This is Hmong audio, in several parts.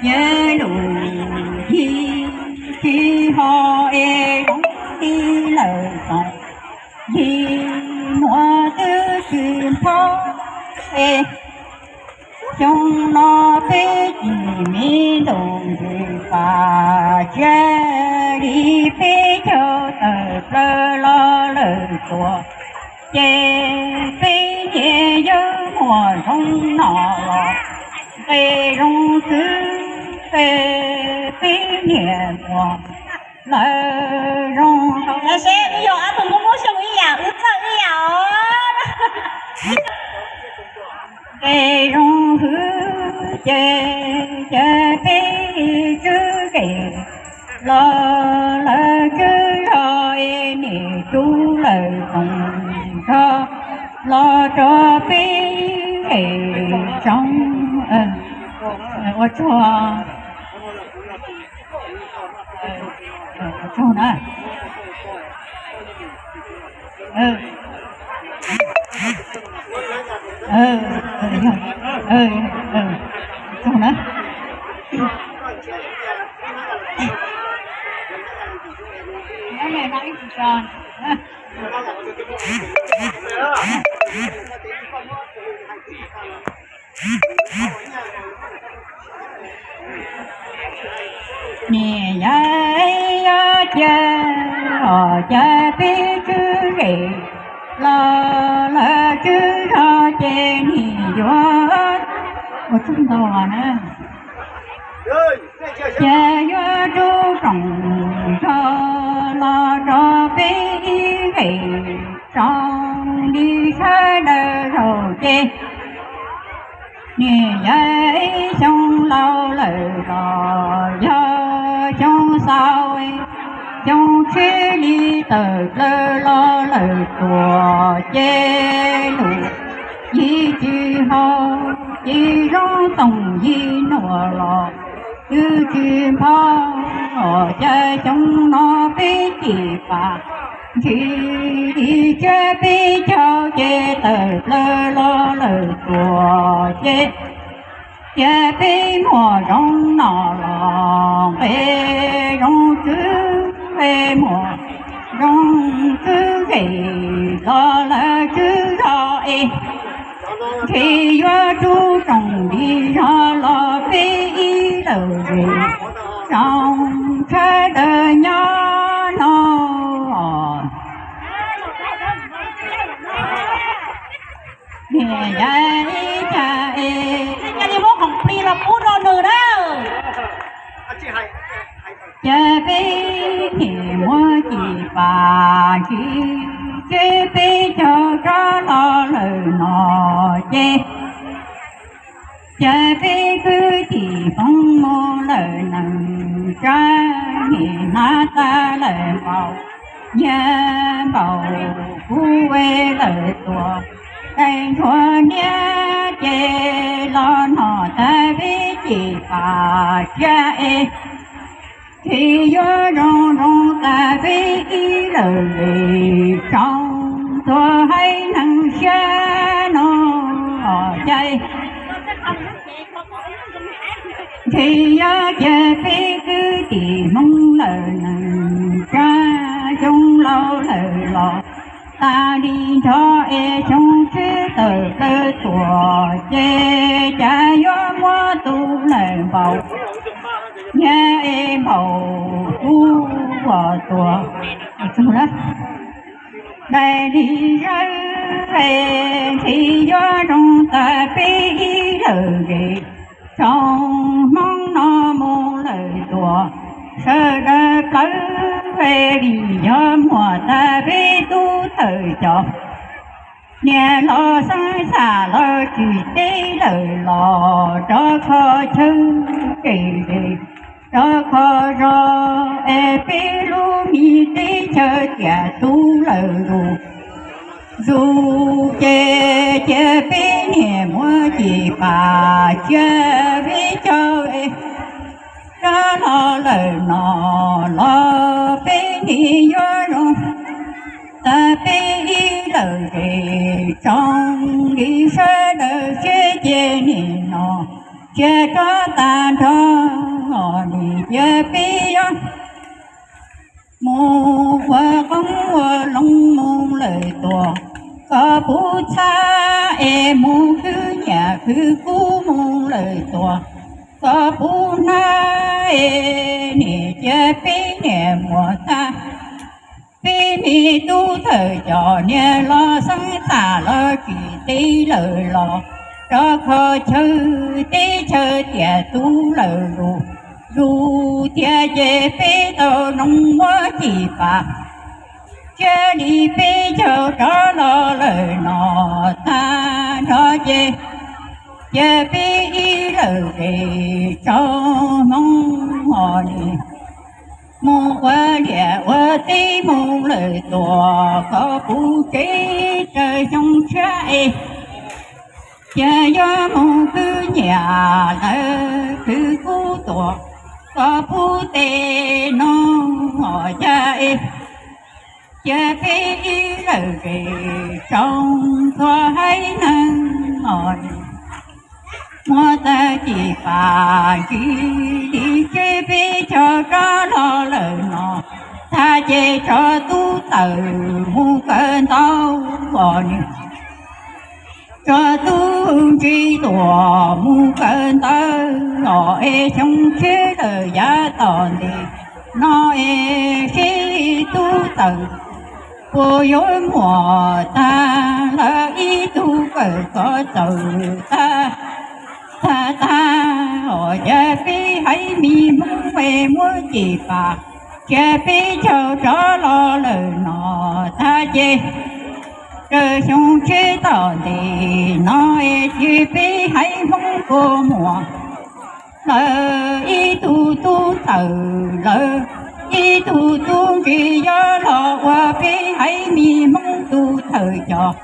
Yawg lus yig tsis ho es zoo li lawm txoos, yig muaj twb tsis nphob es xyoo no peb cim me ntoom ntsis pas tsiab li peb caug tawm plaws los lawm tuaj, ces peb niam yawg muam zoo no los nqe zoo xwb, nqe peb niam muam lawv zoo. Seb wb yog ob tug Hmoob Moob Xyooj ib yam, wb txawj ib yam os. Nqe zoo hwv ces, ces peb tswb nqe los lawv tswb zog es niam rub lawm koom nrog los rau peb nqe zoo. Ua tsaug, ua tsaug na. Tsaug na. Niam yawg yog cia, os, cas peb tswb nqe los lawv tswb zog ces niam yuav ua tsaug ntau na. Ces yuav rub koom nrog los rau peb ib nqe zoo li sawv daws zaum ces niam yawg xyoo laus lawm los yog xyoo xaus, xyoo tsib li tawm plaws los lawm tuaj ces lus yig tsis ho, yig zoo toom yig nuam los twb tsis nphob, os, cas xyoo no peb cim pas ntsis li tsiab peb caug ces tawm plaws los lawm tuaj ces, ces peb muam zoo no los nqe zoo xwb, peb muam zoo xwb nqe los lawv tswb zog es ntshe yuav rub koom li zog los peb ib lawm zem zoo sawv daws nyob no. Niam yawg ib cas es, cas li muab khoom plig los pub rau nws na. Ces peb niam muab cim pas ntsis, ces peb caug rov los lawm no ces, ces peb kwv tij Hmoob mus lawm nees tsa, niam hnav tas lawm npaum, nyiaj npaum kuv lawm tuaj, daim ntsuag niab ces los hnov tas peb cim pas tsiab es, ces yuav zoo zoo tas peb ib lawm zem zoo tuaj haiv neeg siab no. Ces ntshe yuav cia peb kwv tij Hmoob lawm nees tsa, xyoo laus lawm los tas li nrho es xyoo tsib tawm plaws tuaj ces cas yuav muab tu lawm npaum, nyiaj es npaum kuv tuaj, daim li zawb es ntshe yuav zoo tas peb ib lawm zem zoo Hmoob no mus lawm tuaj, sawv daws plawv es vim yog muaj tas peb tub thawj cov niam los xeeb xam los tsis teb lawm los rov kho chaw tsev, rov kho zos es peb lub me teb chaws tiam tub lawm lus zus ces cia peb niam muab cim pas tsiab peb caug es rov los lawm no los peb niam yuav zoo tas peb ib lawm zem zoo li sawv daws siab ces niam no cia rov tas nrho Kuv txhab es mus khwv nyiam khwv kub mus lawm tuaj, koj puv hnab es niam cia peb niam muam tag. Peb me tub thawj cov niam los xeeb tag los tsis teb lawm los rau qhov chaw teb chaw tiam tub lawm lus, lus tiag ces peb tau zoo muab cim pam. Cia li peb caug rov los lawm no tag nrho ces, cia peb ib lawm zes tsaus hmoo os ni, mus ua liam ua teb mus lawm tuaj, koj puv tsev raws xyoo tshiab es, cia yuav mus khwv nyiam lawm khwv kub tuaj, koj puv teb no os cas es, cia peb ib lawm zes tsaus ntxhua haiv neeg os, muab tag cim pam ntsis li, cia peb caug rov los lawm no tag ces tso tub tawm mus kawm ntawv os ni, tso tub ntsis tuaj mus kawm ntawv os es xyoo tshiab lawm yav tom ntej no es seb tub txawm puas yuav muaj tag lawm ib tug kawm koj txawm tag, tag tag os, cia peb haiv mi Hmoob es muab cim pam, cia peb caug rov los lawm no tag ces raws xyoo tshiab tom ntej no es cia peb haiv Hmoob puas muaj lawm ib tug tub txawm lawm ib tug tub ntsis yuav los ua peb haiv mi Hmoob tub thawj cov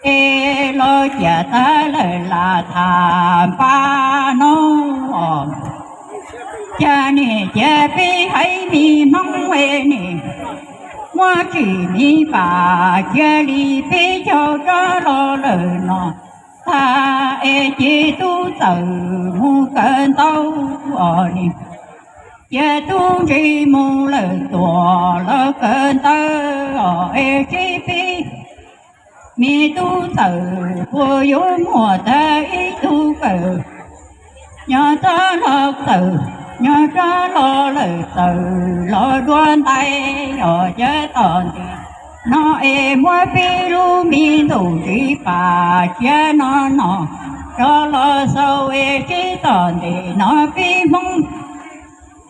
es los ciam tag lawm lam tham npaj no os. Cas niam cia peb haiv mi Hmoob es niam muab tsim mi pam cia li peb caug rov los lawm no tag es ces tub txawm mus kawm ntawv os ni, cia tub ntsis mus lawm tuaj los kawm ntawv os es seb peb me tub txawm puas yuav muaj tag ib tug kawm, nyob rov los txawm, nyob rov los lawm txawm los dua ntais os, cia tom ntej no es muab peb lub me ntuj ntsis pam cia no no rov los xaus es seb tom ntej no peb Hmoob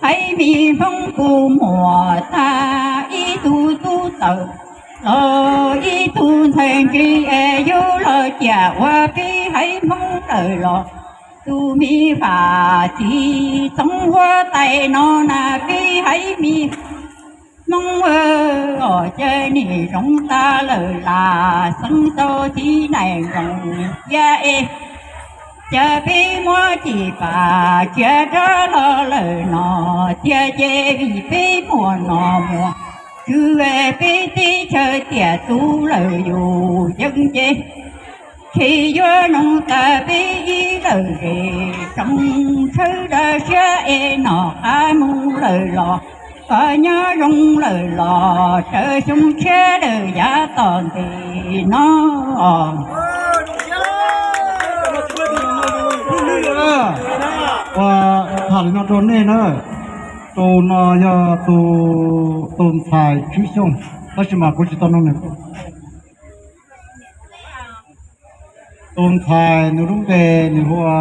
haiv mi Hmoob puas muaj tag ib tug tub txawm los ib tug ntxhais ntsis es yuav los ciam ua peb haiv Hmoob lawm los tus me vam txiv Txoov Huab Tais no na peb haiv mi Hmoob os, cia niam zoo tag lawm lam xeeb tau txiv neej zoo cia es, cia peb muab cim pam cia rov los lawm no tiag ces vim peb muaj no muaj tswv es peb teb chaws tiam tub lawm yus yeej ces, ces yuav zoo tas peb ib lawm zes tsoom sawv daws siab es nom qab mus lawm los kom nyob zoo lawm los raws xyoo tshiab lawm yav tom ntej no os. Ua tham li no rau nej na, tus no yog tus ntxhais Tswv Xyooj, tab sis mas kuv tsis tau nug nws. Tus ntxhais nws lub npe nws hu ua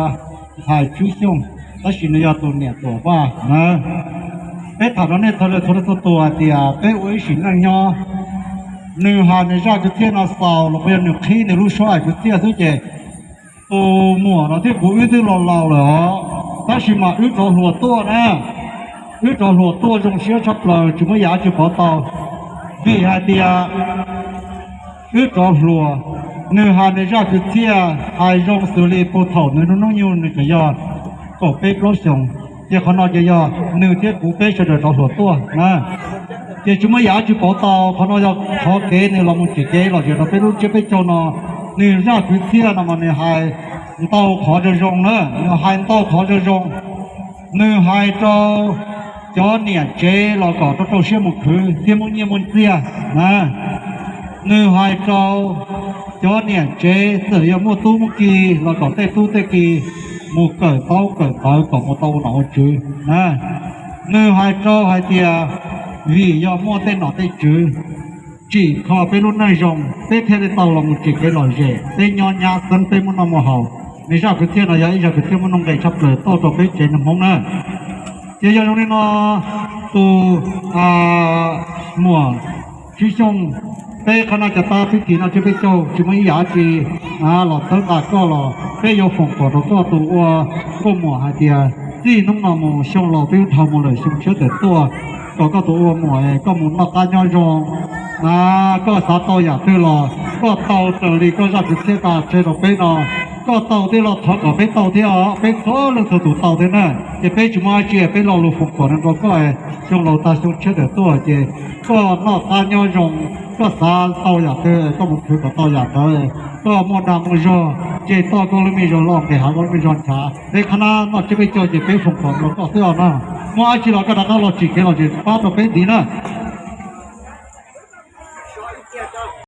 ntxhais Tswv Xyooj, tab sis nws yog tus niam Tuam Vaj na. Peb tham rau nej txhua leej txhua tus hais tias peb ua ib sim neej nyob, nws hais nws zaj kwv txhiaj no xaus los puas yog nws qhib nws lub suab hais kwv txhiaj xwb ces tus muam no thiab kuv wb twb laus laus lawm os, tab sis mas wb rov hluas tuaj na, wb rov hluas tuaj zoo siab tshaj plaws tsis muaj yam twg pov tau, vim hais tias wb rov hluas, nws hais nws zaj kwv txhiaj hais zoo xws li puag thaum nws hnub hnub nyoog nws tseem yog kaum peb plaub xyoos, ces qhov no ces yog nws thiab kuv peb sawv daws rov hluas tuaj na. Ces tsis muaj yam twg pov tau, qhov no yog qhov kev nws los mus tsim kev lom zem rau peb lub tsiab peb caug no. Nws zaj kwv txhiaj no mas nws hais ntau qhov zoo zoo na, nws hais ntau qhov zoo zoo. Nws hais rau cov niam tsev los kom rau rau siab mus khwv thiab muaj nyiaj muaj txiag na. Nws hais rau cov niam tsev txawm yog muaj tub muaj ki los kom tej tub tej ki mus kawm taub kawm tawv kom mus tau ua nom ua tswv na. Nws hais rau hais tias vim yog muaj tej nom tej tswv tsim kho peb lub neej zoo, peb thiaj li tau los mus tsim kev lom zem, peb nyob nyab xeeb peb muaj noj muaj haus. Nws zaj kwv txhiaj no yog ib zaj kwv txhiaj muaj nuj nqis tshaj plaws tuaj rau peb tsev neeg Hmoob na. Ces yog zoo li no, tus muam Tswv Xyooj, peb qhov no cov tub pib tim no thiab peb caug tsis muaj ib yam dab tsi los txhawb nqa koj los peb yuav foom kom rau koj tus ua nkauj muam hais tias txij hnub no mus xyoo laus twb dhau mus lawm xyoo tshiab tawm tuaj, kom koj tus ua muam koj mus noj qab nyob zoo na. Koj xav tau yam twg los koj tau raws li koj zaj kwv txhiaj tas tseg rau peb no. Koj tau thiab los thov kom peb tau thiab os, peb txhua leej txhua tus tau thiab na. Ces peb tsis muaj dab tsi, peb lo lus foom kom rau koj, xyoo laus tag xyoo tshiab tawm tuaj ces koj noj qab nyob zoo, koj xav tau yam twg koj mus khwv kom tau yam ntawd. Koj muaj dag muaj zog ces toj koj lub me zog loj, nqis hav koj lub me zog nchav. Peb qhab nab noj tsiab peb caug ces peb foom kom rau koj xwb os na. Muaj dab tsi los koj rov qab los tsim kev los tsis pab rau peb ntxiv na.